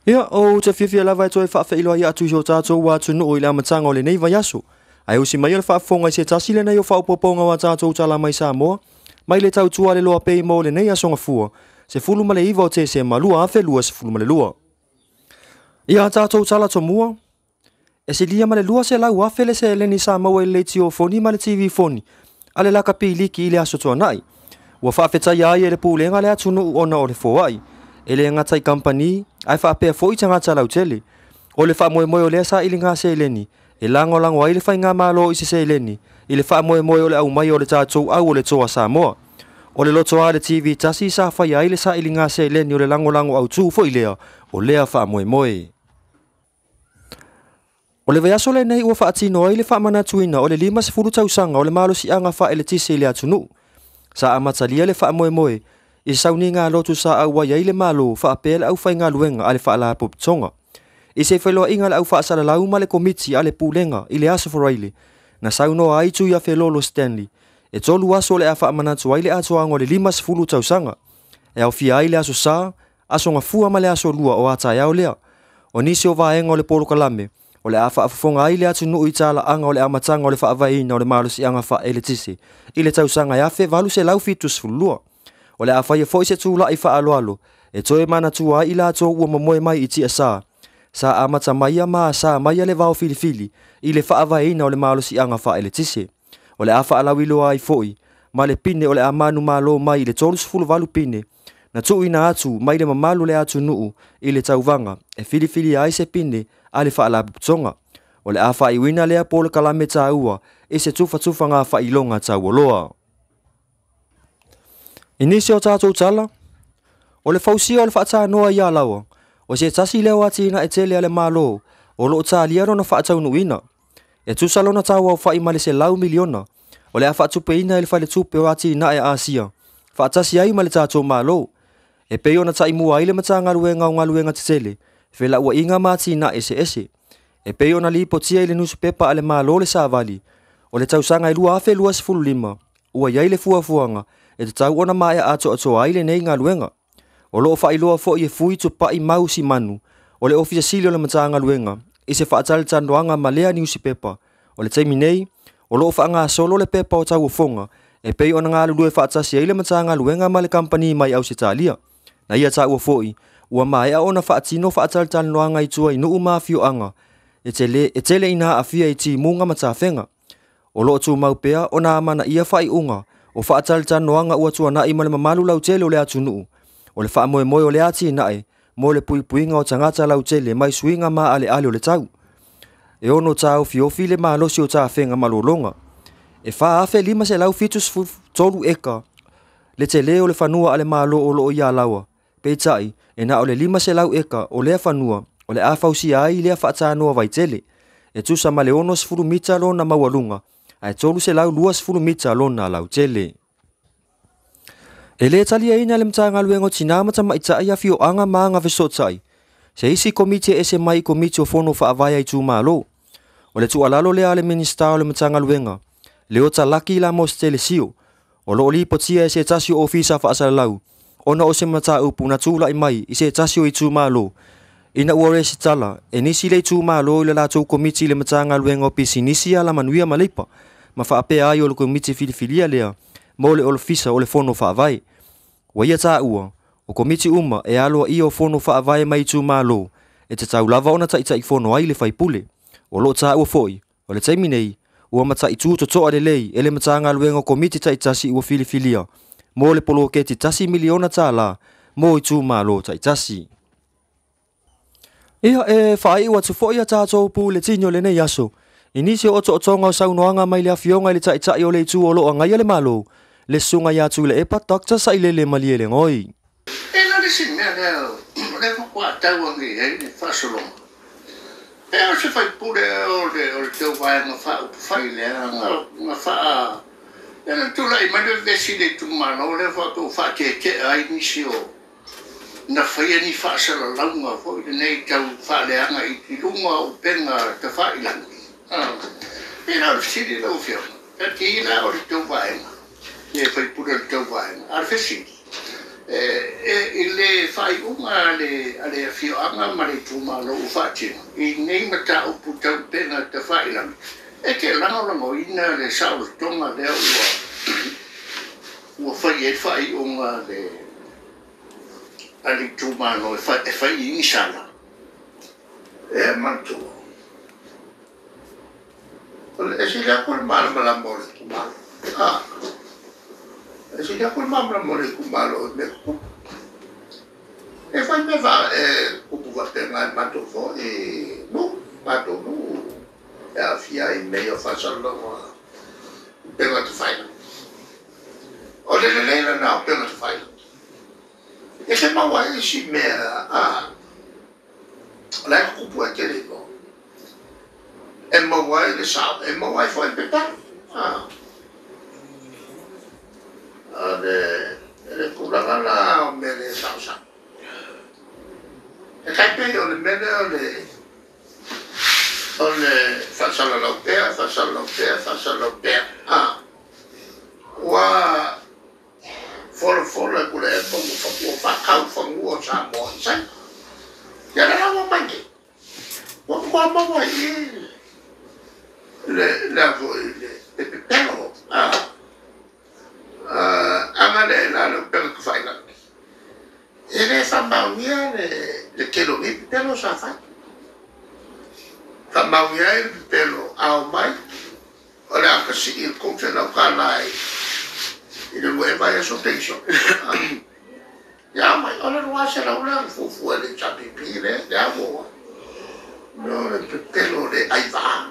Ia, ou te fiafia lava e toe faafeiloai atu i so tatou atunuu i le amataga o lenei vaiaso. Ae usi mai o le faafofoga i se tasi lenei o faaopoopoga o a tatou tala mai Samoa, mai le tautua le loa pei mo lenei aso Gafua, 19 o Tesema 2022. Ia a tatou tala tomua, e silia ma le 200,000 le seleni sa maua i le leitio foni ma le TV foni a le lakapi liki i le aso tuanai. Ua faafetaia ai e le pulega le atunuu ona o le foai, e le gata i kamupani, ae faapea foi tagata lautele. O le faamoemoe o lea sailiga seleni, e lagolago ai le faigamalo i se seleni, i le faamoemoe o le aumai o le tatou au o le toa Samoa. O le loto a le TV tasi sa faia ai le sailiga seleni o le lagolago autū foi lea, o lea faamoemoe. O le vaiaso lenei ua faatino ai le faamanatuina o le 50 tausaga o le malosiaga faaeletise i le atunuu. Sa amatalia le faamoemoe i sauniga lotu sa auai ai le Malo faapea le aufaigaluega a le Faalapotopotoga. I se feiloaiga le au faasalalau ma le komiti a le pulega i le aso Faraile, na saunoa ai Tuiafelolo Stanley, e 3 aso o le a faamanatu ai le atoaga o le 50 tausaga. E aofia ai le aso Sa, aso Gafua ma le aso Lua o ataeao lea. O nisi o vaega o le polokalame, o le a faafofoga ai le atunuu i talaaga o le amataga o le faavaeina o le malosiaga faaeletise i le tausaga e 1872. O le a faia foi se tula'i faaaloalo e toe manatua ai i latou ua momoe mai i tiasa, sa amata maia ma sa maia le vao filifili i le faavaeina o le malosiaga faaeletise. O le a faalauiloa ai foi ma le pine o le a manumalo mai i le 38 pine na tuuina atu mai le mamalu le atunuu i le tauvaga e filifilia ai se pine a le faalapotopotoga. O le a faaiuina lea polokalame taua i se tufatufaga faailoga taualoa. I nisi o tatou tala, o le fausia o le faatanoa i Alaoa, o se tasi lea o atinae tele a le Malo o loo talia lona faataunuuina. E tusa lona tauaofa'i ma le 100 miliona, o le a faatupeina i le faletupe o atinae a Asia, faatasi ai ma le tatou Malo. E pei ona taimua ai le Matagaluega o Galuega Tetele, felauaiga ma atinae eseese. E pei ona lipotia i le nusipepa a le Malo le Savali, o le tausaga e 2025, ua i ai le fuafuaga e tatau ona maea atoatoa ai lenei galuega. O loo faailoa foi e Fui Tupai Mau Simanu, o le Ofisa Sili o le Matagaluega, i se faatalatalanoaga ma lea niusipepa. O le taimi nei, o loo faagasolo le pepa o tauofoga e pei ona galulue faatasi ai le Matagaluega ma le kamupani mai Ausetalia. Na ia taua foi, ua maea ona faatino faatalatalanoaga i tua i nuu ma afioaga e tele ina aafia i timuga ma tafega. O loo tumau pea ona amanaia faaiuga o faatalatalanoaga ua tuanai ma le mamalu lautele o le atunuu. O le faamoemoe o le atinae mo le puipuiga o tagata lautele mai suiga maaleale o le tau. E ono taofiofi le malosi o tafega malologa. E 4,573 eka le tele o le fanua a le Malo o loo i Alaoa. Peitai, e na o le 500 eka o lea fanua o le a fausia ai lea faatanoa vaitele. E tusa ma le 60 mita lona maualuga, ae 320 mita lona lautele. E le taliaina le Matagaluega o Tinā ma Tamaitai afioaga ma agafesootai, se isi komiti e ese mai i komiti o fono faavae a itumalo. O le tuualalo lea a le Minisita o le Matagaluega, Leota Laki Lamositele Sio, o loo lipotia e se tasi o ofisa faasalalau, ona o se mataupu na tula'i mai i se tasi o itumalo, ina ua resitala e nisi le itumalo i le latou komiti i le Matagaluega o Pisinisi Alamanuia ma Leipa, ma faapea ai o le komiti filifilia lea mo le ofisa o le fono faavae. Ua ia taua, o komiti uma e aloaia o fono faavae mai itumalo, e tatau lava ona taitaifono ai le faipule. O loo taua foi, o le taimi nei, ua mataitū totoa lelei e le Matagaluega o komiti taitasi ua filifilia mo le poloketi $1 miliona mo itumalo taitasi. Ia e faaiu atu foi a tatou puletini o lenei aso, i nisi o otootoga o saunoaga mai le afioga i le taitai o le itu o loo agaia le Malo, le susuga ia Tuilaepa Dr Sailele Malielegaoi. E na le si mea lea o le faatoa agi ai le faasologa. E o se faipule o le tau vaega faaupufai lea na faa e na tulai mai le vesi le itumalo lea faapea ua faatetea ai nisi o na faia ni faasalalauga foi lenei tau faaleaga i luga o upega tafailagi. E na o le fesili lau afioga, tatiila o le tau vaega, e faipule o le tau vaega. A o le fesili, E i le faaiuga a le afioaga ma le itumalo ua faatino i nei mataupu tau upega tafailagi, e te lagolagoina le saolotoga lea ua fai ai le faaiuga a le itumalo e fai i sala? E manatua, o le e sili atu le malamalama o le itumalo. E sili atu le malamalama o le itumalo i mea tutupu. E fai mea e tupu faapena i matou foi nuu, matou nuu e aafia ai mea ia o faasalalauga upega tafailagi. O le lelei lena o upega tafailagi. E te maua ai isi mea, o la e tutupu ae te le iloa. E maua ai le sao, e maua ai foi le pepelo. O le tulaga la o mea le saosao. E tai pei o le mea lea o le faasalalau pea, faasalalau pea, faasalalau pea. Ua folafola e Tuilaepa ua faatau fanua o Samoa i Saina. Ia le la ua mai nei. Ua matua maua ai i le foi le pepelo. Aga le la le upega tafailagi. E le faamaonia le tele o nei pepelo sa fai. Faamaonia ai le pepelo a o mai, o le a tasii i le $300 i le 2 vaiaso penisione. Ia mai, o le 200 lea na fuafua e le HRPP lea ua no le pepelo le aivaa.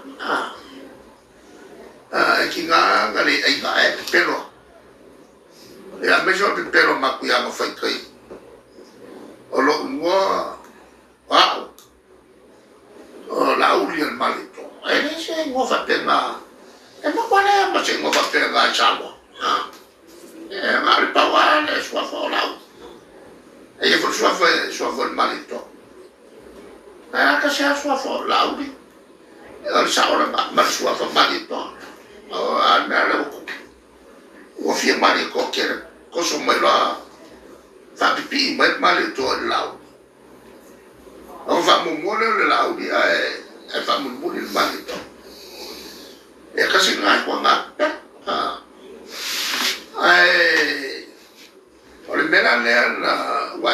E tiga na le aiga e pepelo. Ia aemaise o le pepelo matuiaga faitai. O lou igoa au, o Laauli o le Malietoa. E le se igoa faapena. E matua lea ma se igoa faapena i Samoa. E na o le pau lava le suafa o Laauli. E ia foi le suafa o le Malietoa. Ae a tasi lava suafa o Laauli. O le sao lena ma le suafa Malietoa. O a le mea lea ua tupu. Ua fia Malietoa tele. Toso mai loa faapipii mai le Malietoa i le Laauli. O faamuamua lea o le Laauli ae faamulimuli le Malietoa. E kasi ngā kua ngā pepelo. Ae o le mea la lea na ua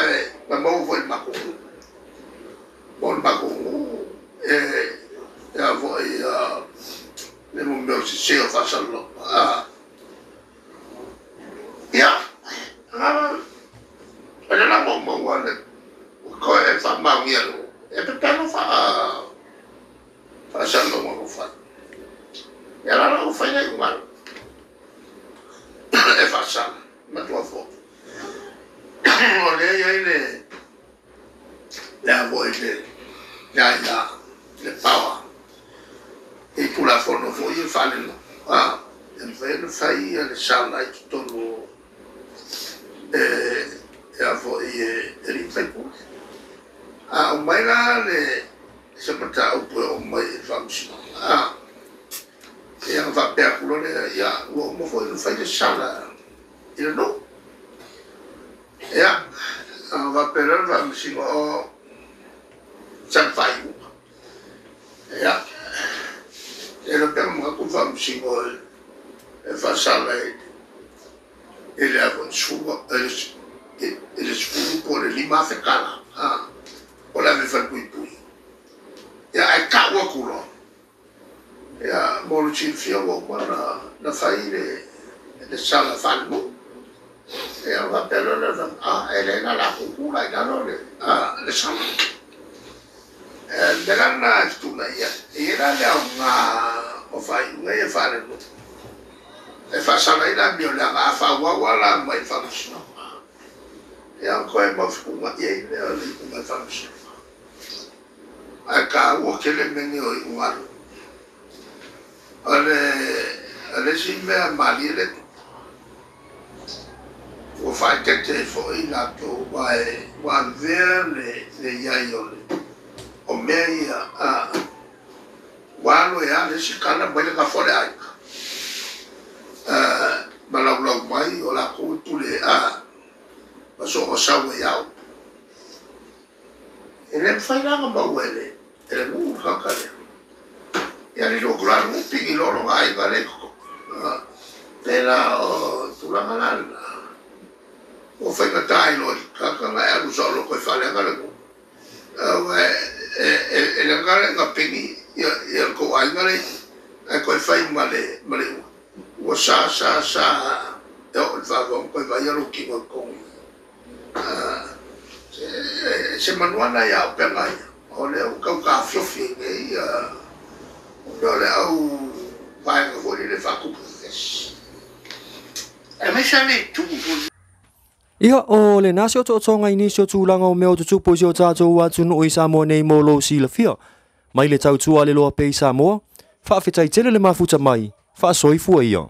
na maua foi i le matou nuu. Mo le matou nuu e a foi le mea o sese o faasalalauga. Ia, o le la maua le koe e faamaonia le e pepelo faasalalauga ua fai. Ia la la ua fai nei ugalo. E faasala, matua foi. O lea i ai le a foi le aia, le power. I Tulafono foi e faalelo. E mafai ona fai le sala i totonu e a foi e alii ma faipule. A aumai la le se mataupu e oo mai i le faamasinoga. Ia na faapea atu loa lea, ia ua uma foi ona fai le sala i le nuu. Ia, na faapea loa le faamasino o sana faaiuga. Ia, e le pea manatu le faamasino e faasala i le a foi i le 10 po o le $5,000. O le ave falepuipui. Ia, ae tau atu loa. Ia, mo le silafia ua uma na fai le sala faalenuu. Ia, faapea loa le e le na la tutu la i lalo le sala. E mea la lena e fetuunai ai. E i ai la le aoga o faaiuga ia faalenuu. E faasala ai la amioleaga, a faaauau lava la mai i le faamasinoga. Ia, ona toe mau fetuunai ai lea o le iuga i le faamasinoga. Ae taua tele mea nei o iuga a nuu. O le isi mea malie le tupu. Ua faaeteete ai foi latou ua avea le iai o le o mea ia ua alo e a le isi tala mai le gafa o le aiga. Ma laulau mai o latou e pule ma so faasau ai au. E le mafai la ona maua e le e le nuu le tagata lea. Ia lilo atu la le nuu pigi loa lona aiga lea i totonu. Pei la o tulaga la lena, ua faigata ai loa i le tagata ona e alu saoloto e faaleaga le nuu, aua e leaga le pigi ia le tou aiga lea i i, ae toe fai ma le ua sa sa sa e oo i le faavavau ona toe vaaia lou tino i totonu i i. Se manu'a lena ia auupega ia, o lea ua tau taofiofi ai nei ona o le au vaega foi lele e faatupu vevesi. Aemaise lava le itu foi. Ia, o lena se otootoga i nisi o tulaga o mea o tutupu i si o tatou atunuu i Samoa nei mo lou silafia. Mai le tautua a le loa pea i Samoa, faafetai tele le mafuta mai, faasoifua ia.